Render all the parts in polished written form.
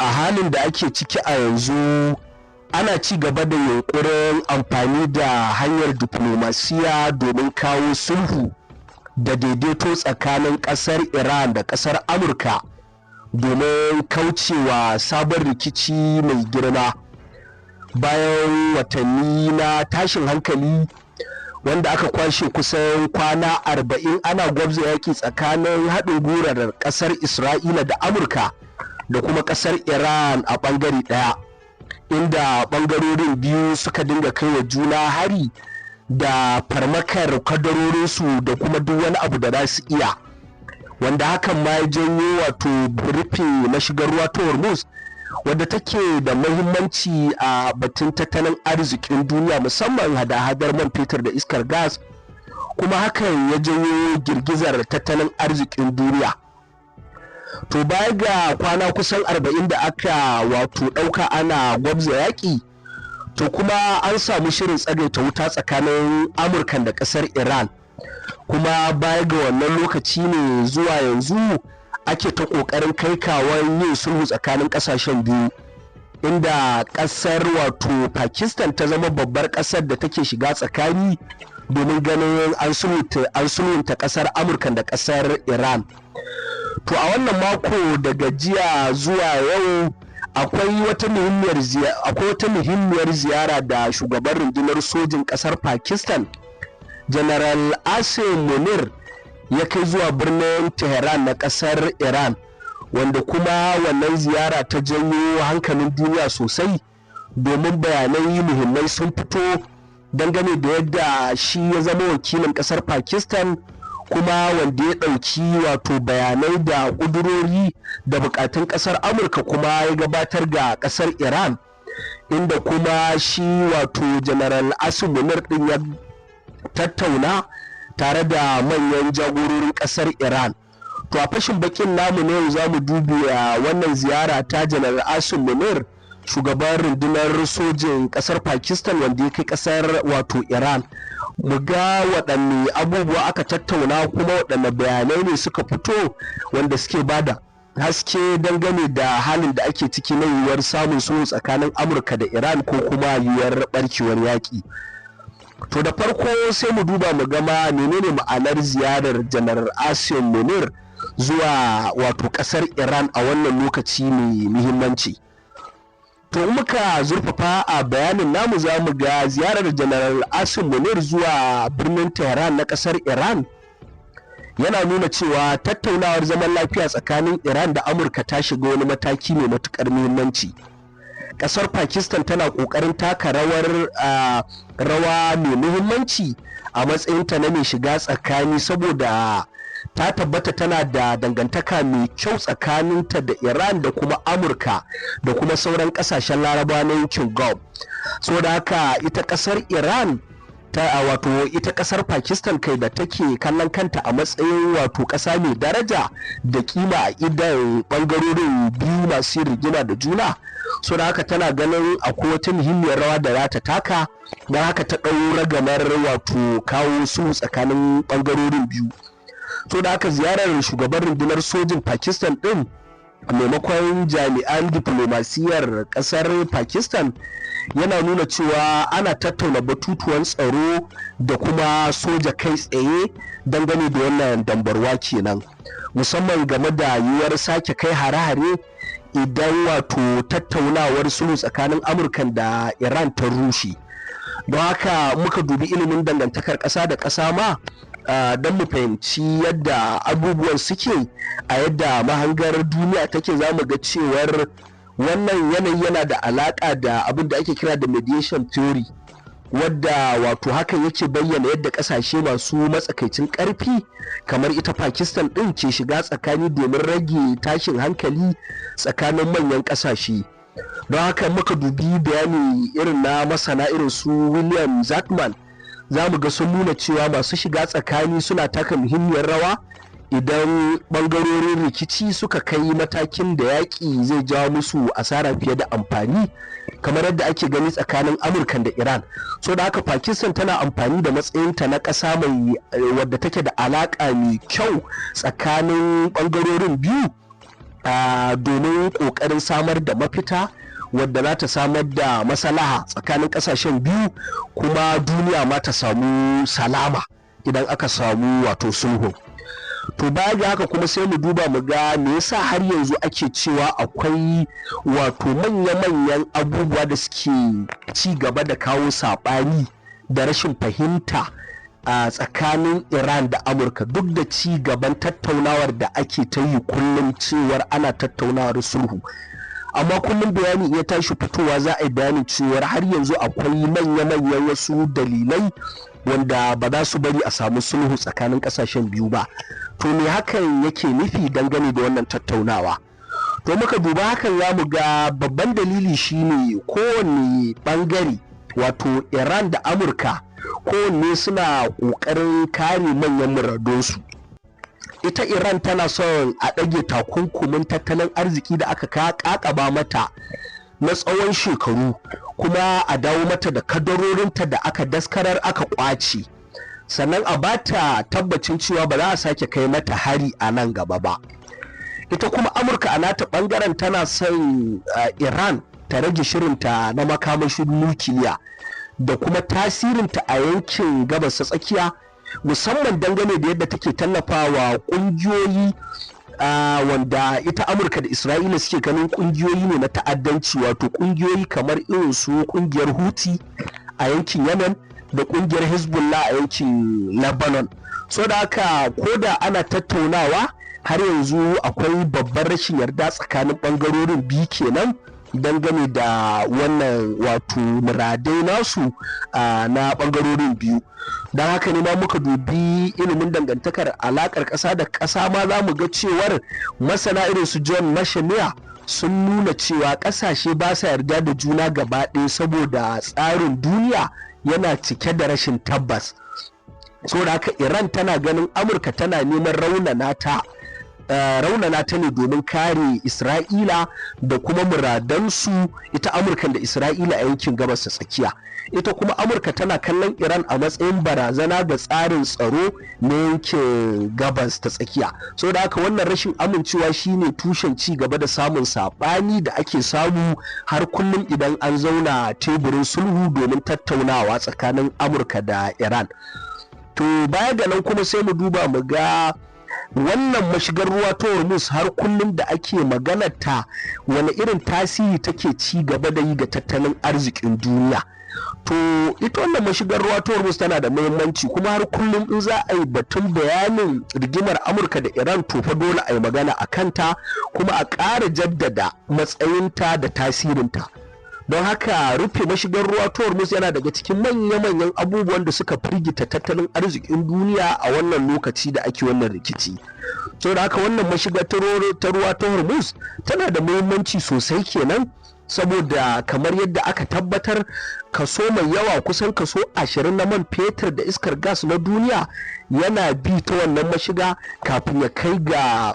A halin da ake ciki a yanzu, ana ci gaba da yunkurin amfani da hanyar diplomasiya domin kawo sulhu da daidaito tsakanin kasar Iran da kasar Amurka domin kaucewa sabon rikici mai girma, bayan watanni na tashin hankali wanda aka kwashe kusan kwana 40 ana gwabza yaki tsakanin haɗin gwiwar ƙasar Isra'ila da Amurka da kuma ƙasar Iran a ɓangare ɗaya, inda ɓangarorin biyu suka dinga kai wa juna hari da farmakar kadarorinsu da kuma duk wani abu da za su iya, wanda hakan ma ya janyo wato rufe mashigar ruwa ta Hormuz, wadda take da mahimmanci a batun tattalin arzikin duniya, musamman hada-hadar man fetur da iskar gas. Kuma hakan ya janyo girgizar tattalin arzikin duniya. To, baya ga kwana kusan 40 da aka wato ɗauka ana gwabza yaƙi, to kuma an samu shirin tsagaita wuta tsakanin Amurka da ƙasar Iran. Kuma baya ga wannan lokaci ne zuwa yanzu ake ta ƙoƙarin kai kawon yin sulhu tsakanin ƙasashen biyu, inda ƙasar wato Pakistan ta zama babbar ƙasar da take shiga tsakani domin ganin an sulhunta ƙasar Amurka da ƙasar Iran. To, a wannan mako, daga jiya zuwa yau, akwai wata muhimmiyar ziyara da shugaban rundunar sojin ƙasar Pakistan, General Asim Munir, ya kai zuwa birnin Tehran na ƙasar Iran, wanda kuma wannan ziyara ta janyo hankalin duniya sosai, domin bayanai muhimmai sun fito dangane da yadda shi ya zama wakilin ƙasar Pakistan, kuma wanda ya ɗauki wato bayanai da ƙudurori da buƙatun ƙasar Amurka kuma ya gabatar ga ƙasar Iran, inda kuma shi wato General Asim Munir ɗin ya tattauna tare da manyan jagororin ƙasar Iran. To, a fashin bakin namu na yau za mu dubi wannan ziyara ta Janar Asim Munir, shugaban rundunar sojin ƙasar Pakistan, wanda ya kai ƙasar wato Iran, mu ga waɗanne abubuwa aka tattauna, kuma waɗanne bayanai ne suka fito wanda suke bada haske dangane da halin da ake ciki na yiwuwar samun sulhu tsakanin Amurka da Iran ko kuma yiwuwar barkewar yaƙi. To, da farko sai mu duba mu gama menene ma'anar ziyarar Janar Asim Munir zuwa wato kasar Iran a wannan lokaci mai muhimmanci. To, muka zurfafa a bayanin namu, za mu ga ziyarar Janar Asim Munir zuwa birnin Tehran na kasar Iran yana nuna cewa tattaunawar zaman lafiya tsakanin Iran da Amurka ta shiga wani mataki mai matukar muhimmanci. Kasar Pakistan tana kokarin taka rawa mai muhimmanci a matsayinta na mai shiga tsakani, saboda ta tabbata tana da dangantaka mai kyau tsakaninta da Iran da kuma Amurka da kuma sauran kasashen Larabawa na yankin Gulf. So da haka ita kasar Iran ta, wato ita kasar Pakistan kai, da take kallon kanta a matsayin wato kasa mai daraja da kima a idan bangarorin biyu masu rigima da juna, so da haka tana ganin akwai wata muhimmiyar rawa da za ta taka. Don haka ta ɗau ragamar wato kawo su tsakanin bangarorin biyu. So da haka ziyarar shugaban rundunar sojin Pakistan din a maimakon jami'an diplomasiyar kasar Pakistan yana nuna cewa ana tattauna batutuwan tsaro da kuma soja kai tsaye dangane da wannan dambarwa kenan, musamman game da yiwuwar sake kai hare-hare idan wato tattaunawar sulhu tsakanin Amurka da Iran ta rushe. Don haka muka dubi ilimin dangantakar ƙasa da ƙasa ma don mu fahimci yadda abubuwan suke a yadda mahangar duniya take, za mu ga cewar wannan yanayi yana da alaƙa da abin da ake kira da mediation theory, wadda wato hakan yake bayyana yadda ƙasashe masu matsakaicin ƙarfi kamar ita Pakistan ɗin ke shiga tsakani domin rage tashin hankali tsakanin manyan ƙasashe. Don haka muka dubi bayani irin na masana irin su William Zackman, za mu ga sun nuna cewa masu shiga tsakani suna taka muhimmiyar rawa idan bangarorin rikici suka kai matakin da yaƙi zai jawo musu asara fiye da amfani, kamar yadda ake gani tsakanin Amurka da Iran. So da haka Pakistan tana amfani da matsayinta na ƙasa mai wadda take da alaƙa mai kyau tsakanin bangarorin biyu. Domin ƙoƙarin samar da mafita wadda za ta samar da maslaha tsakanin ƙasashen biyu, kuma duniya ma ta samu salama idan aka samu wato sulhu. To, baya ga haka kuma, sai mu duba mu ga me yasa har yanzu ake cewa akwai wato manya-manyan abubuwa da suke ci gaba da kawo saɓani da rashin fahimta a tsakanin Iran da Amurka, duk da ci gaban tattaunawar da ake ta yi kullum cewar ana tattaunawar sulhu. Amma kullum bayani ya tashi fitowa, za a yi bayanin cewar har yanzu akwai manya-manyan wasu dalilai wanda ba za su bari a samu sulhu tsakanin kasashen biyu ba. To, me hakan yake nufi dangane da wannan tattaunawa? To, muka duba hakan, za mu ga babban dalili shine kowane bangare, wato Iran da Amurka, kowanne suna ƙoƙarin kare manyan muradunsu. Ita Iran tana son a ɗage takunkumin tattalin arziki da aka kakaba mata na tsawon shekaru, kuma a dawo mata da kadarorinta da aka daskarar aka kwace, sannan a bata tabbacin cewa ba za a sake kai mata hari a nan gaba ba. Ita kuma Amurka a nata bangaren tana son Iran ta rage shirinta na makamashin nukiliya da kuma tasirinta a yankin Gabas ta Tsakiya, musamman dangane da yadda take tallafawa kungiyoyi wanda ita Amurka da Isra'ila suke ganin kungiyoyi ne na ta'addanci, wato kungiyoyi kamar irin su kungiyar Huti a yankin Yemen da kungiyar Hezbollah a yankin Lebanon. So da haka, ko da ana tattaunawa, har yanzu akwai babbar rashin yarda tsakanin bangarorin biyu kenan dangane da wannan wato muradai nasu na bangarorin biyu. Don haka ne ma muka dubi ilimin dangantakar alakar ƙasa da ƙasa ma, za mu ga cewar masana irin su John Mearsheimer sun nuna cewa ƙasashe ba sa yarda da juna gaba ɗaya saboda tsarin duniya yana cike da rashin tabbas. Saboda haka, Iran tana ganin Amurka tana neman raunana ta ne domin kare Isra'ila da kuma muradansu, ita Amurka da Isra'ila, a yankin Gabas ta Tsakiya. Ita kuma Amurka tana kallon Iran a matsayin barazana ga tsarin tsaro na yankin Gabas ta Tsakiya. So da haka, wannan rashin amincewa shine tushen ci gaba da samun saɓani da ake samu har kullum idan an zauna teburin sulhu domin tattaunawa tsakanin Amurka da Iran. To, baya ga nan kuma, sai mu duba mu ga wannan mashigar ruwa ta Hormuz har kullum da ake maganar ta, wani irin tasiri take ci gaba da yi ga tattalin arzikin duniya? To, ita wannan mashigar ruwa ta Hormuz tana da muhimmanci, kuma har kullum in za a yi batun bayanin rigimar Amurka da Iran, to fa dole a yi magana a kanta kuma a ƙara jaddada matsayinta da tasirinta. Don haka, rufe mashigar ruwa ta Hormuz yana daga cikin manya-manyan abubuwan da suka firgita tattalin arzikin duniya a wannan lokaci da ake wannan rikici. Saboda haka, wannan mashigar ta ruwa ta Hormuz tana da muhimmanci sosai kenan, saboda kamar yadda aka tabbatar, kaso mai yawa, kusan kaso 20 na man fetur da iskar gas na duniya yana bi ta wannan mashiga kafin ya kai ga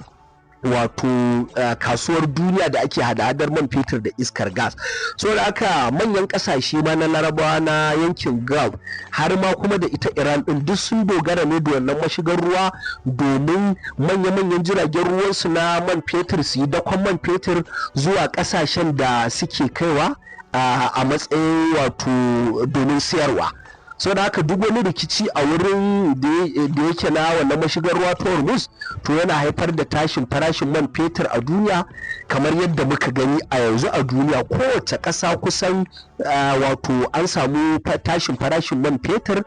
wato kasuwar duniya da ake hada-hadar man fetur da iskar gas. So da haka, manyan kasashe ma na Larabawa na yankin Gulf, har ma kuma da ita Iran din, duk sun dogara ne da wannan mashigar ruwa domin manya-manyan jiragen ruwansu na man fetur su yi dakon man fetur zuwa kasashen da suke kaiwa a matsayin wato domin sayarwa. Sau da haka, duk wani rikici a wurin da yake na wannan mashigar ruwa ta Hormuz, to yana haifar da tashin farashin man fetur a duniya, kamar yadda muka gani a yanzu a duniya kowace ƙasa kusan wato an samu tashin farashin man fetur.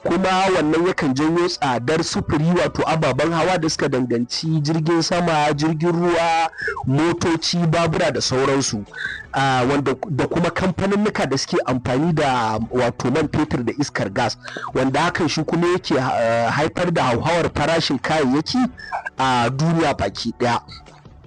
Kuma wannan yakan janyo tsadar sufuri, wato ababen hawa da suka danganci jirgin sama, jirgin ruwa, motoci, babura da sauransu, wanda da kuma kamfaninnika da suke amfani da wato man fetur da iskar gas, wanda hakan shi kuma yake haifar da hauhawar farashin kayayyaki a duniya baki daya.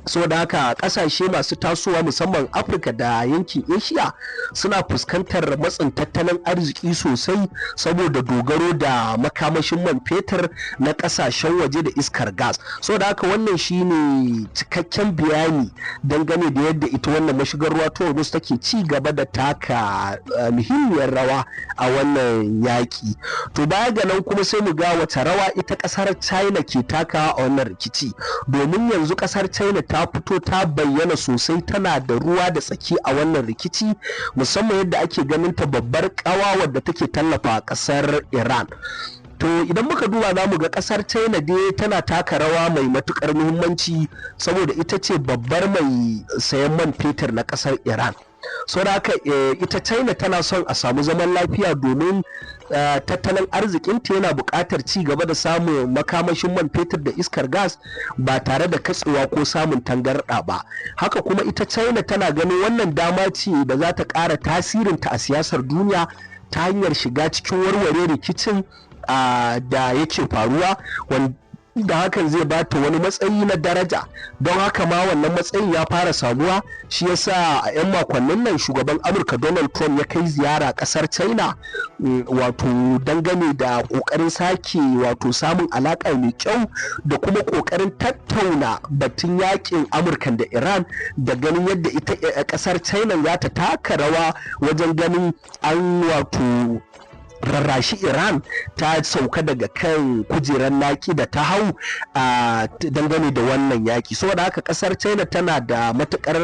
Saboda haka, kasashe masu tasowa, musamman Afirka da yankin Asia, suna fuskantar matsin tattalin arziki sosai saboda dogaro da makamashin man fetur na kasashen waje da iskar gas. Saboda haka, wannan shine cikakken bayani dangane da yadda ita wannan mashigar ruwa ta Hormuz take ci gaba da taka muhimmiyar rawa a wannan yaƙi. To, baya ga nan kuma, sai mu ga wata rawa ita ƙasar China ke takawa a wannan rikici, domin yanzu ƙasar China ta fito ta bayyana sosai, tana da ruwa da tsaki a wannan rikici, musamman yadda ake ganin ta babbar ƙawa wadda take tallafa ƙasar Iran. To idan muka duba, za mu ga kasar China dai tana taka rawa mai matukar muhimmanci, saboda ita ce babbar mai sayan man fetur na kasar Iran. Saboda haka ita China tana son a samu zaman lafiya, domin tattalin arzikinta yana buƙatar ci gaba da samun makamashin man fetur da iskar gas ba tare da katsewa ko samun tangarɗa ba. Haka kuma ita China tana ganin wannan dama ce da za ta ƙara tasirinta a siyasar duniya ta hanyar shiga cikin warware rikicin da yake faruwa, wanda hakan zai bata wani matsayi na daraja. Don haka ma wannan matsayin ya fara samuwa, shi yasa a 'yan makonnin nan shugaban Amurka Donald Trump ya kai ziyara kasar China, wato dangane da kokarin sake wato samun alaka mai kyau da kuma kokarin tattauna batun yakin Amurka da Iran, da ganin yadda ita kasar China za ta taka rawa wajen ganin an wato rarrashi Iran ta sauka daga kan kujerar naki da ta hau a dangane da wannan yaki. Saboda haka kasar China tana da matukar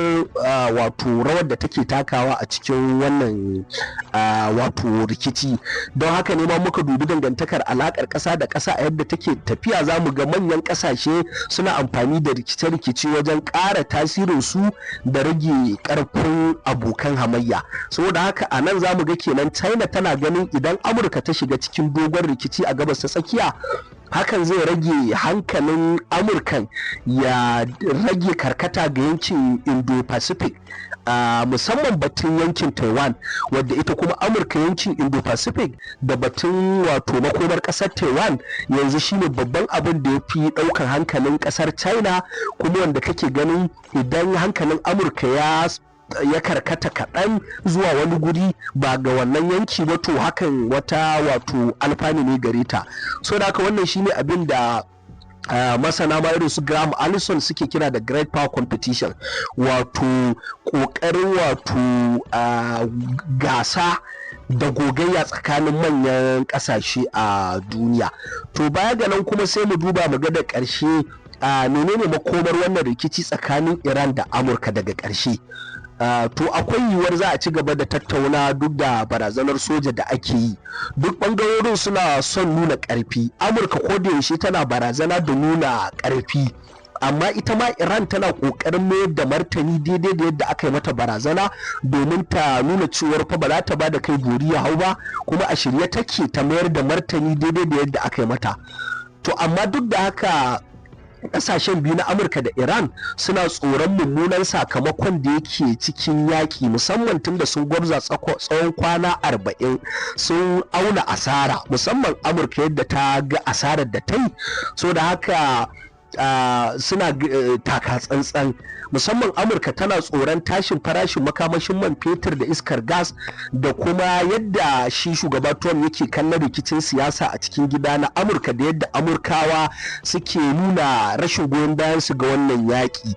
wato rawar da take takawa a cikin wannan wato rikici. Don haka ne ma muka dubi dangantakar alakar kasa da kasa a yadda take tafiya, za mu ga manyan kasashe suna amfani da rikice-rikice wajen ƙara tasirin su da rage ƙarfin abokan hamayya. Saboda haka a nan za mu ga kenan China tana ganin idan Amurka ta shiga cikin dogon rikici a Gabas ta Tsakiya, hakan zai rage hankalin Amurkan ya rage karkata ga yankin Indo-Pacific, musamman batun yankin Taiwan, wadda ita kuma Amurka yankin Indo-Pacific da batun wato makomar kasar Taiwan yanzu shine babban abin da ya fi ɗaukar hankalin kasar China. Kuma wanda kake ganin idan hankalin Amurka ya karkata kaɗan zuwa wani guri ba ga wannan yanki ba, to hakan wata wato alfani ne gare ta. So da haka wannan shine abin da masana ma irin su Graham Allison suke kira da Great Power Competition, wato ƙoƙarin wato gasa da gogayya tsakanin manyan ƙasashe a duniya. To baya ga nan kuma, sai mu duba mu ga da ƙarshe menene makomar wannan rikici tsakanin Iran da Amurka daga ƙarshe. To akwai yiwuwar za a ci gaba da tattauna duk da barazanar soja da ake yi. Duk bangarorin suna son nuna ƙarfi. Amurka ko da yaushe tana barazana da nuna ƙarfi, amma ita ma Iran tana ƙoƙarin mayar da martani daidai da yadda aka yi mata barazana, domin ta nuna cewar fa ba za ta ba da kai bori ya hau ba, kuma a shirye take ta mayar da martani daidai da yadda aka yi mata. To amma duk da haka, kasashen biyu na Amurka da Iran suna tsoron mummunan sakamakon da yake cikin yaƙi, musamman tun da sun gwabza tsawon kwana 40, sun auna asara, musamman Amurka yadda ta ga asarar da ta yi. So da haka suna taka tsantsan, musamman Amurka tana tsoron tashin farashin makamashin man fetur da iskar gas, da kuma yadda shi shugaba Trump yake kallon rikicin siyasa a cikin gida na Amurka, da yadda Amurkawa suke nuna rashin goyon bayan su ga wannan yaƙi.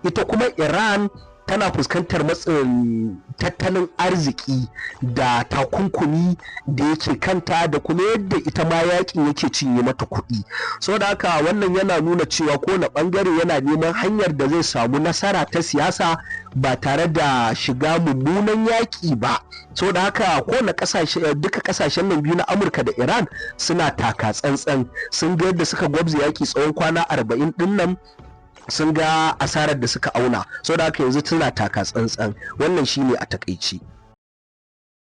Ita kuma Iran tana fuskantar matsin tattalin arziki da takunkumi da yake kanta, da kuma yadda ita ma yakin yake cinye mata kuɗi. Saboda haka wannan yana nuna cewa kowane ɓangare yana neman hanyar da zai samu nasara ta siyasa ba tare da shiga mummunan yaƙi ba. Saboda haka kowane ƙasashe, duka ƙasashen nan biyu na Amurka da Iran, suna taka tsantsan. Sun ga yadda suka gwabza yaƙi tsawon kwana 40 ɗin nan, sun ga asarar da suka auna. Saboda haka yanzu tana taka tsantsan. Wannan shine a takaici.